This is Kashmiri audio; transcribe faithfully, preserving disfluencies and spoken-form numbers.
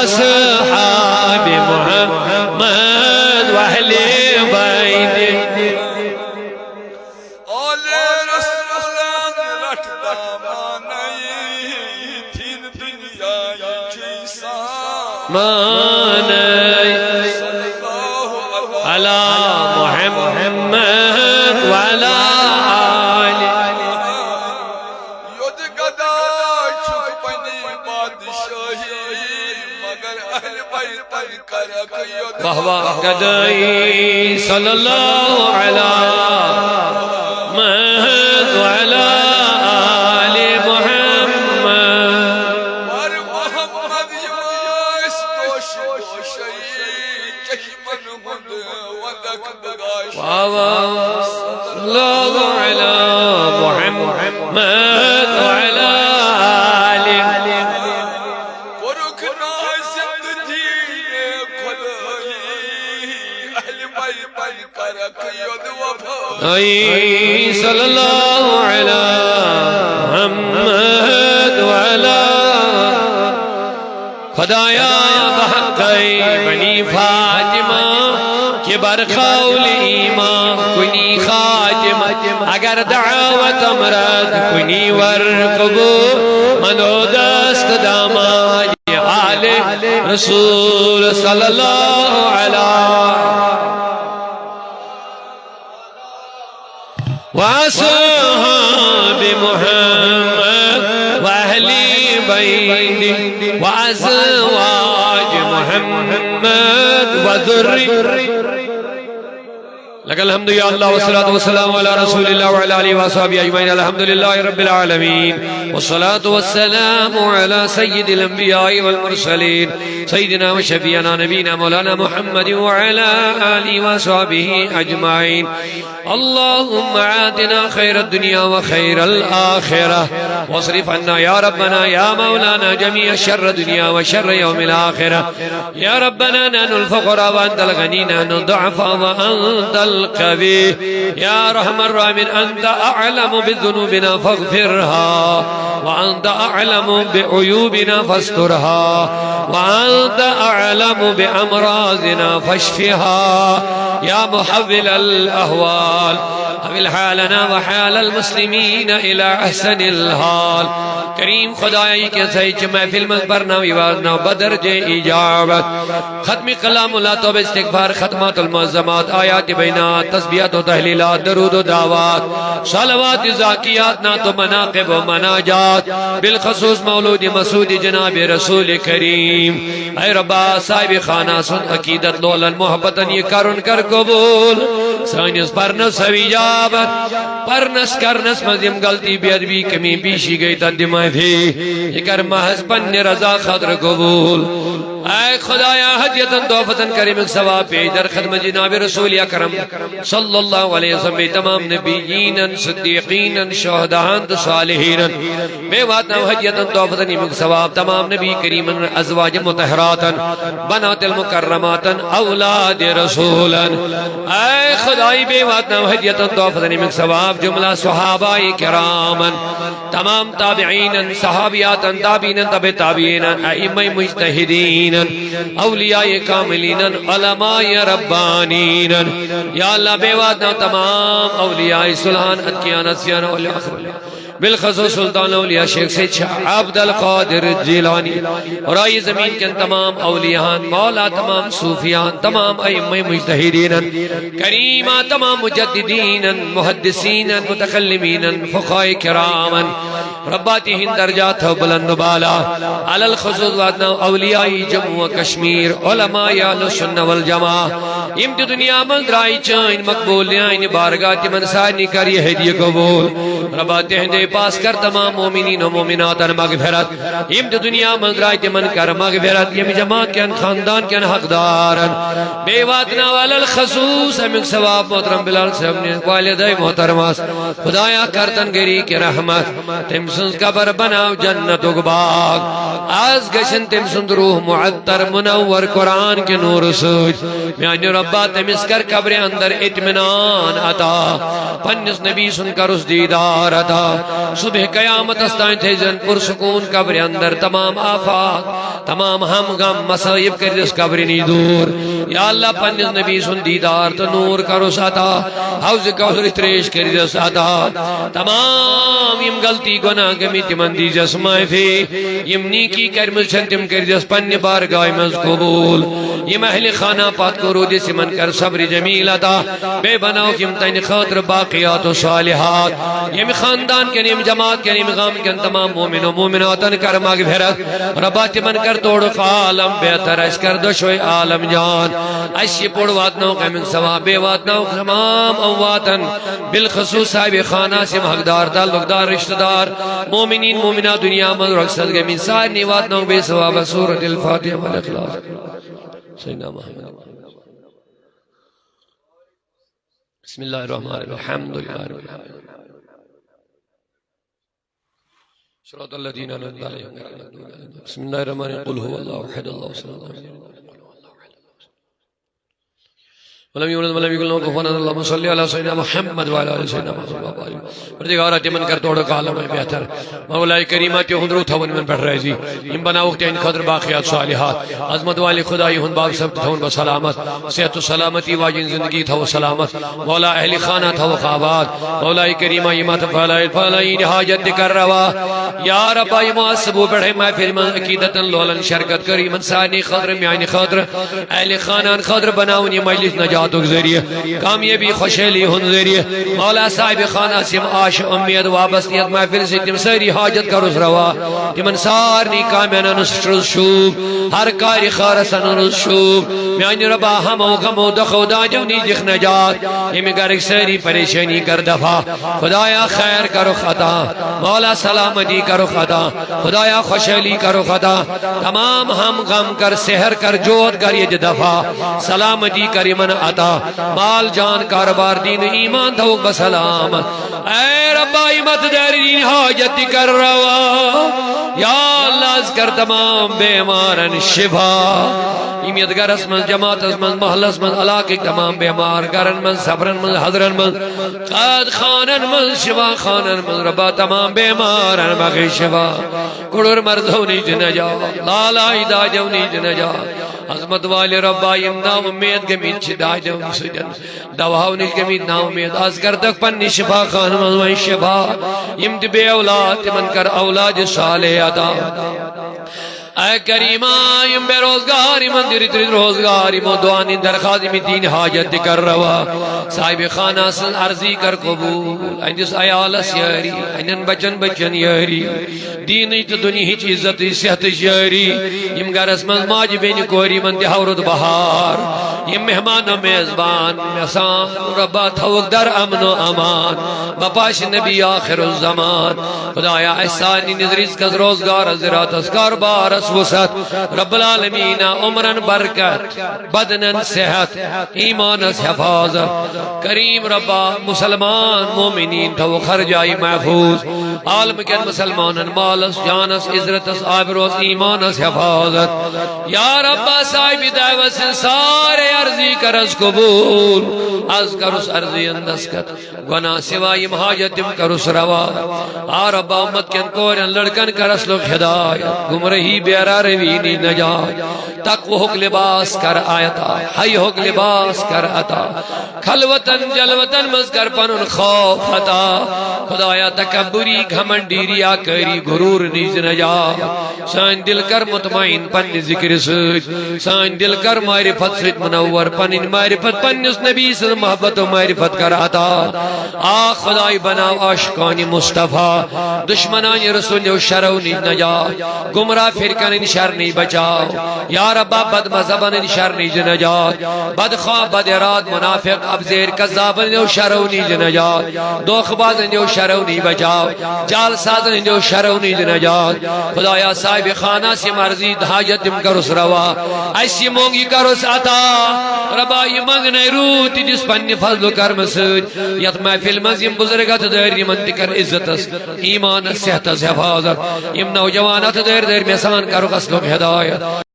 وأصحاب محمد وأهل بيته. آل رسولن رٹھ دامانَے، دین دنیا یہِ چھُے سامان۔ مانَے۔ صلی اللہ علیہ على محمد وعلى آله۔ یوٚت گدا چھُکھ پننہِ بادشاہی، مگر اہل بیتن کرکھ یوٚت۔ واہ واہ گدائی۔ صلی اللہ علی محمد وعلی آل محمد۔ ور محمد یِم ٲسۍ دوش دوشی چشمن ہُنٛد وَدَکھ بگاش۔ واہ واہ۔ صلی اللہ علی محمد وعلی آل۔ کوٚرُکھ نازِ دیٖنِ خۄدٲیی، اہلِ بیتن کرکھ یوٚد وفا۔ اے صلی اللہ علی محمد وعلی۔ خدایا بحق بنی فاطمہ کہ برخاول ایمان کنی خاتمہ، اگر دعوت امرد کنی ور قبول، منو دست دامان آل رسول صلی اللہ علیہ وأصحاب محمد وأهل بيته وأزواج محمد وذريته. لك الحمد يا الله، والصلاة والسلام على رسول الله وعلى آله وأصحابه أجمعين. الحمد لله رب العالمين، والصلاة والسلام على سيد الأنبياء والمرسلين، سيدنا وشفيعنا نبينا مولانا محمد وعلى آله وأصحابه أجمعين. اللهم آتنا خير الدنيا وخير الآخرة، واصرف عنا يا ربنا يا مولانا جميع شر الدنيا وشر يوم الآخرة. يا ربنا نحن الفقراء وأنت الغني، نحن الضعفاء وأنت القوي. يا أرحم الراحمين، أنت أعلم بذنوبنا فاغفرها، وأنت أعلم بعيوبنا فاسترها، وأنت أعلم بأمراضنا فاشفها. يا محول الأحوال، حول حالنا وحال المسلمين إلى أحسن الحال. کریم خدایا، یہِ کیٛاہ سا یہِ چھِ محفل منٛز پرناو یِوان ناو بدر جے اجابت۔ ختم کلام اللہ، توبہ استغفار، ختمات المعظمات، آیات بینات، تسبیحات و تحلیلات، درود و دعوات، صلوات زاکیات، نعت و مناقب و مناجات، بالخصوص مولود مسعود جناب رسول کریم۔ اے ربا، صاحب خانہ سُنٛد عقیدت لولن محبتن یہِ کرُن کر قبول۔ سٲنِس پرنس ہاو اجابت، پرنس کرنس منٛز یِم غلطی بے ادبی کمی پیشی گٔے تتھ دِ معافی، یہِ کر محض پننہِ رضا خٲطرٕ قبول۔ اے خدایا، ہدیتن تحفتن کر امیُک ثواب پیش در خدمت جناب رسول اکرم صلی اللہ علیہ وسلم، بیٚیہِ تمام نبیینن، صدیقینن، شہداہن تہٕ صالحینن۔ بیٚیہِ واتناو ہدیتن تحفتن امیُک ثواب تمام نبی کریمن، ازواج مطہراتن، بنات المکرماتن، اولاد رسولن۔ اے خدای، بیٚیہِ واتناو ہدیتن تحفتن امیُک ثواب جملہ صحابہ کرامن، تمام تابعینن، صحابیاتن، تابعینن، تبع تابعینن، ائمہ مجتہدینن، اولیاء کاملینن، علماء ربانینن۔ یا اللہ، بیٚیہِ واتناو تمام اولیاء صلحان، اتقیان، اصفیان، اولیاء، بالخصوص سلطان اولیاء شیخ سید شاہ عبد القادر جیلانی اور آئی زمین کن تمام اولیاء، مولا تمام صوفیان، تمام ائمہ مجتہدینن، کریمہ تمام مجددینن، محدثینن، متکلمینن، فقہاء کرامن۔ ربا تہند درجات تھو بلند و بالا۔ علی الخصوص واتناو اولیاء جموں و کشمیر، علماء اہل السنہ والجماعہ، یم تہِ دنیا منٛز درٛاے چٲنۍ مقبول نیانہِ بارگاہ، تِمن سارنٕے کر یہِ ہدیہِ قبول۔ ربا تہندے پاس کر تمام مومنین و مومناتن مغفرت، یم تہِ دنیا منٛز درٛاے تِمن کر مغفرت، یم جماعت کٮ۪ن خاندان کٮ۪ن حقدارن۔ بیٚیہِ واتناو علی الخصوص امیُک ثواب محترم بلال صٲبنہِ والدہ محترمس۔ خدایا کر تن گری کہ رحمت، تٔمۍ سٕنٛز قبر بناو جنتُک باغ۔ از گژھن تٔمۍ سُنٛد روح معطر منور قرآن کہِ نوٗرٕ سۭتۍ۔ میانہِ ربا، تٔمِس کر قبرِ اندر اطمینان عطا، پننِس نبی سُنٛد کرُس دیدار عطا۔ صبح قیامتس تام تھٲوزن پرسکون قبرِ اندر تمام آفات، تمام ہم غم مصائب کٔرۍزٮ۪س قبرِ نِش دوٗر۔ یا اللہ، پننِس نبی سُنٛد دیٖدار تہٕ نوٗر کرُس عطا۔ حوضِ کوثرٕچ ترٛیش کٔرۍزٮ۪س عطا۔ تمام یِم غلطی گۄناہ گٔمٕتۍ، تِمن دیٖزٮ۪س معٲفی۔ یِم نیٖکی کرِمٕژ چھَن، تِم کٔرۍزٮ۪س پننہِ بارگاہہِ منٛز قبوٗل۔ یِم اہلِ خانہ پتھ کُن روٗدِس، یِمن کر صبرِ جمیل عطا۔ بیٚیہِ بناوکھ یِم تہنٛدِ خٲطرٕ باقیات و صالحات۔ ییٚمہِ خاندان کٮ۪ن، ییٚمہِ جماعت کٮ۪ن، ییٚمہِ گامہٕ کٮ۪ن تمام مومن و مومناتن کر مغفرت۔ رۄبا، تِمن کر تورُک عالم بہتر، اسہِ کر دۄشوے عالم جان۔ اسہِ یہِ پوٚر واتناوُکھ امیُک ثواب، بیٚیہِ واتناوُکھ تمام امواتن، بالخصوص صاحبِ خانہ، یِم حقدار تعلقدار رشتہٕ دار، مومنین مومنات، دنیا منٛز رخصت گٔمٕتۍ، سارنٕے واتناوُکھ بیٚیہِ ثواب۔ سورۃ الفاتحہ والاخلاص۔ سیدنا محمد۔ بسم الله الرحمن الرحيم. الحمد لله رب العالمين. صراط الذين أنعمت عليهم غير المغضوب عليهم. بسم الله الرحمن الرحيم. قل هو الله أحد، الله الصمد، لم يلد ولم يولد ولم يكن له كفوا أحد. اللهم صل على سيدنا محمد وعلى آل سيدنا محمد وبارك. پروردگارا، تِمن کر تورُک عالم بہتر۔ مولا کریمہ، تِہُنٛد روح تھاوُن یِمن پٮ۪ٹھ راضی۔ یِم بناوُکھ تِہنٛدِ خٲطرٕ باقیات صالحات۔ عظمت والہِ خدایہِ ہُنٛد باب صٲب تہِ تھاوُن بس سلامت۔ صحت و سلامتی واجیٚنۍ زندگی تھاوُن سلامت۔ مولا اہلِ خانہ تھاوُکھ آباد۔ مولا کریمہ، یِم اتھ پھٲلٲوِتھ پھٲلٲوِتھ حاجت تہِ کر روا۔ یا ربا، یِمو آز صبح پٮ۪ٹھے محفلہِ منٛز عقیدتن لولن شرکت کٔر، یِمن سارنٕے خٲطرٕ، میانہِ خٲطرٕ، اہلِ خانہن خٲطرٕ بناوُن یہِ مجلس نجاتُک ذٔریعہٕ، کامیٲبی خوشحٲلی ہُنٛد ذٔریعہٕ۔ مولا صاحبِ خانہس یِم آش اُمید وابستہٕ یتھ محفلہِ سۭتۍ، تِم سٲری حاجت کرُس روا۔ تِمن سارنٕے کامٮ۪ن انُس رُس شوٗب، ہر کارِ خٲرس انُس رُس شوٗب۔ میانہِ ربا، ہمو غمو دکھو دادیو نِش دِکھ نجات۔ ییٚمہِ گرٕکۍ سٲری پریشٲنی کر دفع۔ خدایا، خیر کرُکھ عطا۔ مولا، سلامتی کرُکھ عطا۔ خدایا، خوشحٲلی کرُکھ عطا۔ تمام ہم غم کر، سحر کر، جود کر ییٚتہِ دفع۔ سلامتی کر یِمن عطا۔ مال جان، کارٕبار، دیٖن، ایمان تھاوُکھ بسلامت۔ اے ربا، یِم اتھ دارِ ہٕنٛدۍ حاجت تہِ کر روا۔ یا اللہ، از کر تمام بیمارن شفا۔ یِم یتھ گرس منٛز، جماعتس منٛز، محلس منٛز، علاقٕکۍ تمام بیمار، گرن منٛز، سفرن منٛز، حضرن منٛز، قید خانن منٛز، شفا خانن منٛز، ربا، تمام بیمارن بخش شفا۔ کُڑُر مرضو نِش دِ نجات، لالائی دادیو نِش دِ نجات۔ عظمت والہِ ربا، یِم نا اُمید گٔمٕتۍ چھِ دادیو سۭتۍ، دواہو نِش گٔمٕتۍ نا اُمید، از کر تک پننہِ شفا خانہٕ منٛز وۄنۍ شفا۔ یِم تہِ بے اولاد، تِمن کر اولادِ صالح عطا۔ اے کریما، یِم بے روزگار، یِمن دِ رٕتۍ رٕتۍ روزگار، یِمو دعا نِش درخواست، یِم دِنۍ حاجت تہِ کر روا۔ صاحبِ خانہ سٕنٛز عرضی کر قبول، أہنٛدِس عیالس یٲری، أہنٛدٮ۪ن بچن بچن یٲری، دیٖنٕچ تہٕ دُنیہٕچ عزتٕچ صحتٕچ یٲری۔ یِم گرس منٛز ماجہِ بیٚنہِ کورِ، یِمن دِ ہاو رُت بہار۔ یِم مہمان و میزبان، یِم یژھان رۄبا تھاوُکھ در امن و امان، بپاشِ نبی آخر الزمان۔ خدایا، اسہِ سارنٕے دِ رزقس، روزگارس، زراعتس، کاربارس وسعت۔ رب العالمین، عمرن برکت، بدنن صحت، ایمانس حفاظت۔ کریم ربا، مسلمان مومنین تھاوُکھ ہر جایہِ محفوظ۔ عالم کٮ۪ن مسلمانن مالس، جانس، عزتس، آبروس، ایمانس حفاظت۔ یا ربا، صاحبِ دعوت سٕنٛز سارے عرضی کرس قبول۔ از کرُس عرضی ہُنٛد دستخط۔ گۄناہ سوا یِم حاجت تِم کرُس روا۔ آ ربا، اُمت کٮ۪ن کورٮ۪ن لڑکن کر اصلُک ہدایت، گمرہی بیرا روی نِش نجات۔ تقوہُک لباس کر عطا، حیاہُک لباس کر عطا۔ خلوتن جلوتن منٛز کر پنُن خوف عطا۔ خدایا، تکبری، گھمنڈی، ریاکاری، غرور نِش نجات۔ سٲنۍ دِل کر مطمئن پننہِ ذکرِ سۭتۍ۔ سٲنۍ دِل کر معرفت سۭتۍ منور، پنٕنۍ معرفت، پننِس نبی سٕنٛز محبت و معرفت کر عطا۔ آ خدای، بناو عاشقانِ مصطفیٰ، دشمنانِ رسول و شرو نِش نجات، گمراہ فرقن ہٕنٛدِ شر نِش بچاو۔ یا ربا، بد مذہبن ہٕنٛدِ شر نِش دِ نجات، بد خواب، بد اراد، منافق، ابزیر، کذابن ہٕنٛدیو شرو نِش دِ نجات، دھوکہ بازن ہٕنٛدیو شرو نِش بچاو۔ جعل سازن ہٕنٛدیو شرو نِش دِ نجات۔ خدایا، صاحبِ خانس یِم عرضی حاجت تِم کرُس روا۔ اسہِ یہِ مۄنگ یہِ کرُس عطا۔ ربا، یہِ منگنے روٗد تہِ دِس پننہِ فضل و کرمہٕ سۭتۍ۔ یتھ محفل منٛز یِم بزرگ اتھٕ دٲرۍ، یِمن تہِ کر عزتس، ایمانس، صحتس حفاظت۔ یِم نوجوان اتھٕ دٲرۍ دٲرۍ مےٚ سان کرُکھ اصلُک ہدایت۔